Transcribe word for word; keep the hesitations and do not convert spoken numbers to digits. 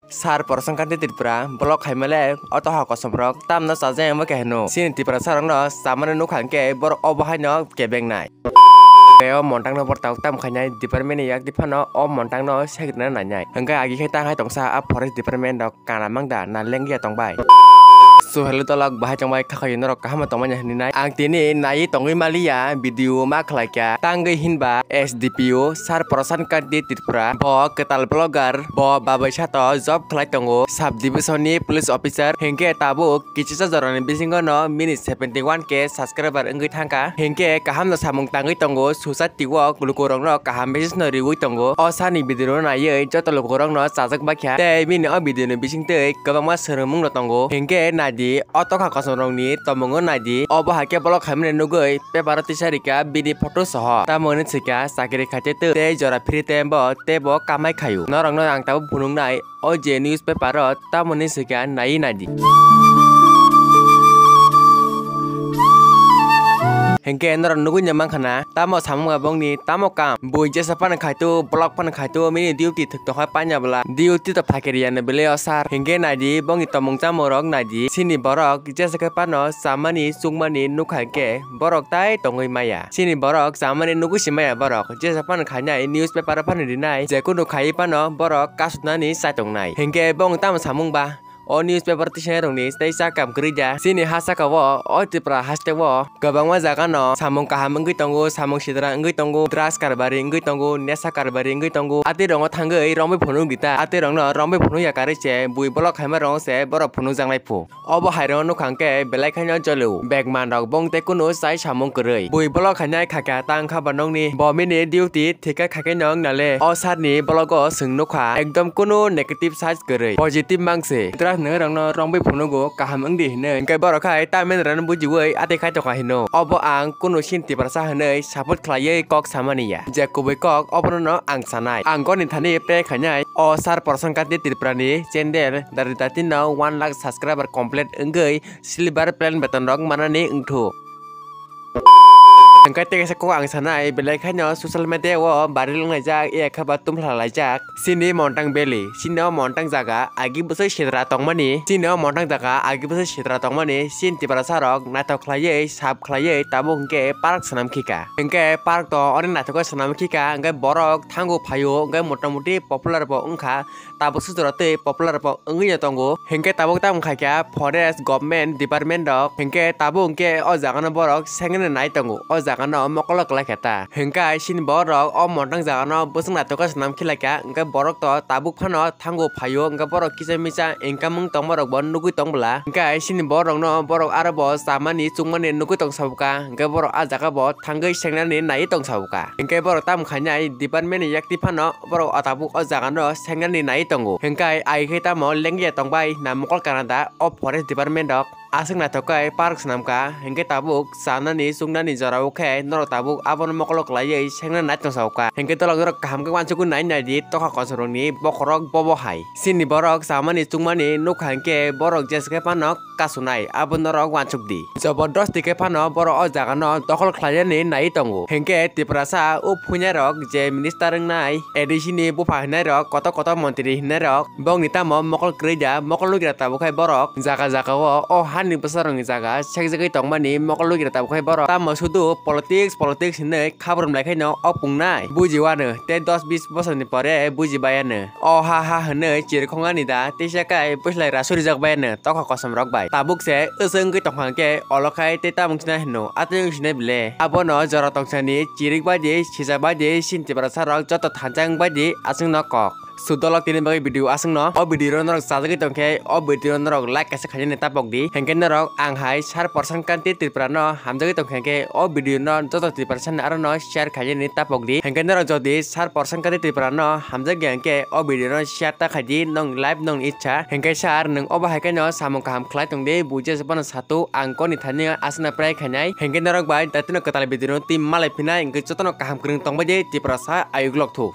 Sir Prasant Kanti Tripura block khaimale o toha kosom rok tamno chajak wngma khe hino. Chini Tiprasa rokno chamani nukha hwnkhe borok obo haino kebengnai. Tei o montangno borok tabuk tam khainai department ni yakti phano o montangno segrina nainai. Hwnkhe agi khe tang hai tongsa a forest department rok kana mangda na lengya tongbai. So hello tolok bahai tongbai khakhai norok kaham tongmani hinwi nai. Ang tini nai tongwi maliya video ma khlaikha tangwi hinba S D P O Sir Prasant Kanti Tripura bo kwtal blogger bo babai sato job khlai tongo sub division ni police officer hinkhe tabuk kichisa jorani bisingo no mini seventy one K subscriber wngwi thangkha hinkhe kaham no samung tangwi tongo susa tiwok lukurokno kaham message no riwi tongo. O sani video no naiwi joto lukurokno chajak baikha tei bini o video ni bisingtwi kwbangma swrwngmung no tongo hinkhe naidi o tokha kosom rokni tomung o naidi obo haikhe block khaimani nugwi paper o tisa rikha bini photo soho tamo hinwi swikha chakri khaite tei jora phiri tei bo tei bo kamai khaio norokno ang tabuk phunuknai. O je newspaper o tamoni swikha nai naidi. Hinkhe norok nugui no mankha na tamo samung ba bongni tamo kam bui jesa phano khaito block phano khaito mini duty thwk tongkha paina bwla duty to phakiriya no belai o sir hinkhe naidi bongni tomung chamung rok naidi chini borok jesa khe phano chamani chukmani nukha hinkhe borok tai tongwi maya. Chini borok chamani nugui si maya borok jesa phano khainai newspaper o phano rinai jekunu khaiwi phano borok kasuknani chai tongnai hinkhe bong tamo samung ba o newspaper tisainai rokni tei cha kam kwrwi da chini ha saka o o Tripura haste o kwbangma jaga no samung kaham wngwi tongo samung sidra wngwi tongo drugs karbari wngwi tongo nesa karbari wngwi tongo atwi rokno thangwi romwi phunuk di ta atwi rokno romwi phunuk ya karwi se bui block khaima rokno se borok phunukjaknai phu. Obo hairok nukha hwnkhe belai khaino jolio. Bag manrok bong tei kunu chai samung kwrwi. Bui block khainai khakha ta wngkha ba nokni. Bo mini duty thika khakhe no wngna le. O sir ni block o chwng nukha ekdom kunu negative side kwrwi. Positive mang se. Drugs nai rokno romwi phunugo kaham wngdi hinwi. Hinkhe borok khai ta mena rano bujiwi atwi khai tongkha hino. Obo ang kunu sin Tiprasa hinwi support khlaiwi kok samani ya. Je kubui kok obono no ang sanai. Ang goni thani pray khainai. O sir Prasant Kanti Tripura ni channel Dari Dati no one lakh subscriber complete wngwi silver plane beton rok manani wngthu. Hwnkhe tei kaisa kok ang sanai belai khaino social media o viral wnglaijak iya khe ba tumphla laijak chini Montang Valley chini o Montang jaga agi bwsai sidra tongmani chini o Montang jaga agi bwsai sidra tongmani chini Tiprasa rok naithok khlaiwi sap khlaiwi tabuk hwnkhe park swnam khika hwnkhe park to ori naithok khe swnam khika hwnkhe borok thango phaio hwnkhe motamuti popular bo wngkha. Tabuk sujura tei popular bo wngwi no tongo. Hinkhe tabuk tamo khaikha forest government department rok. Hinkhe tabuk hinkhe o jaga no borok sengwi no nai tongo. O jaga no mokolo kwlai kha ta. Hinkhe sini borok o montang jaga no bwswk naithok khe swnam khilaikha. Hinkhe borok to tabuk phano thango phaio. Hinkhe borok kisa misa income wng tongma rok bo nugwi tong bwla. Hinkhe sini borok no borok aro bo chamani chukmani nugwi tong sabukha. Hinkhe borok a jaga bo thangwi sengnani naiwi tong sabukha. Hinkhe borok tamo khainai department ni yakti phano borok o tabuk o jaga no sengnani nai tongo. Hinkhe ai khe tamo lengya tongbai na mokol Canada o forest department rok aswk naithok khe park swnam kha. Hinkhe tabuk chanani chuknani jora o khe norok tabuk abono mokolo kwlaiwi sengna nai tong sao kha. Hinkhe tolok norok kaham khe uansukgwi nai nai di tokha kosom rokni bokhorok bobo hai. Chini borok chamani chukmani nukha hinkhe borok jesa khe phano kasunai abo norok uansuk di. Jobordosti khe phano borok o jaga no dokhol khlainani nai tongo. Hinkhe Tiprasa o phuinai rok je minister wngnai, A D C ni bupha hinai rok, kotor kotor montri hinai rok, bongni tamo mokol kwrwi da, mokol lugira tabuk khai borok jaga jaga o, o hani bwsa rokni jaga sekjagwi tongmani mokol lugira tabuk khai borok. Tamo sudu politics, politics hinwi khabrum lai khaino o pungnai bujiwano, tei dos bis bosorni pore bujibayano. O ha ha hinwi chirikhongani da, teisa kai bwslai ra surijak bayano tokha kosom rok bai. Tabuk se wngwi tongkha hwnkhe olo khai tei tamung sina hino, atwi wng sinai bile. Abono jora tongsani chirik bai di, sijak bai di, sin Tiprasa rok joto thansa wng bai di, aswk no kok. Sudolok tini bagwi video aswk no. O video no norok chajagwi tongkhe, o video no norok like kaisa khainani tapok di. Hinkhe norok ang hai Sir Prasant Kanti Tripura no hamjagwi tongkha hinkhe, o video no joto Tiprasa ni aro no share khainani tapok di. Hinkhe norok jodi Sir Prasant Kanti Tripura no hamjakya hinkhe, o video no share ta khai di, nong live nong icha. Hinkhe sir, nwng obo hai khe no samung kaham khlai tong di, buji se bono satu, ang koni thani aswk no pray khainai. Hinkhe norok bai datino kwtal video no twi malai phinai, hinkhe jotono kaham kwrwng tong bai di, Tiprasa ayuk lok thu.